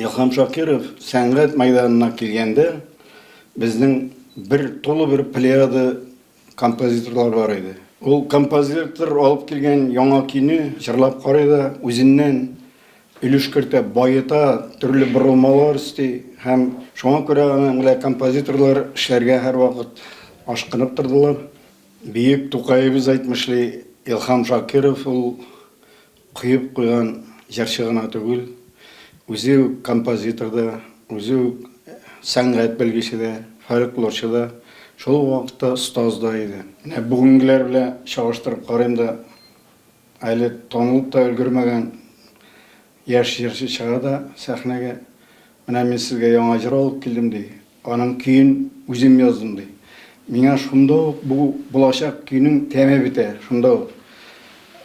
Илһам Шакиров сәнгать мәйданына килгәндә, безнең бер тулы бер плеяда композиторлар бар иде. Ул композитор алып килгән яңа көйне җырлап карый да, үзеннән өлеш кертә, баета, төрле борылмалар өсти һәм шуңа күрә аның белән композиторлар эшләргә һәрвакыт ашкынып тордылар. Бөек Тукаебыз әйтмешли, Илһам Шакиров ул коеп куйган җырчы гына түгел, үзе үк композитор да, үзе үк сәнгать белгече дә, фольклорчы да, шул ук вакытта остаз да иде. Менә бүгенгеләр белән чагыштырып карыйм да, әле танылып та өлгермәгән яшь җырчы чыга да сәхнәгә, менә мин сезгә яңа җыр алып килдем, ди. Аның көен үзем яздым, ди. Миңа шунда ук бу булачак көйнең тәме бетә, шунда ук.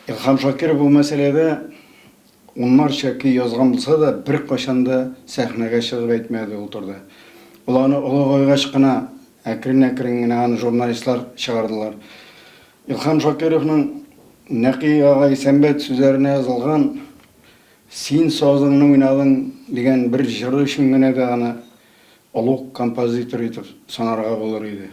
Илһам Шакиров бу мәсьәләдә уннарча көй язган булса да, беркайчан да сәхнәгә чыгып әйтмәде ул турыда. Ул аны олыгайгач кына, әкрен-әкрен генә аны журналистлар чыгардылар. Илһам Шакировның Нәкый агай Сәмбәт сүзләренә язылган Син сазыңны уйнадың дигән бер җыры өчен генә дә аны олуг композитор итеп санарга булыр иде.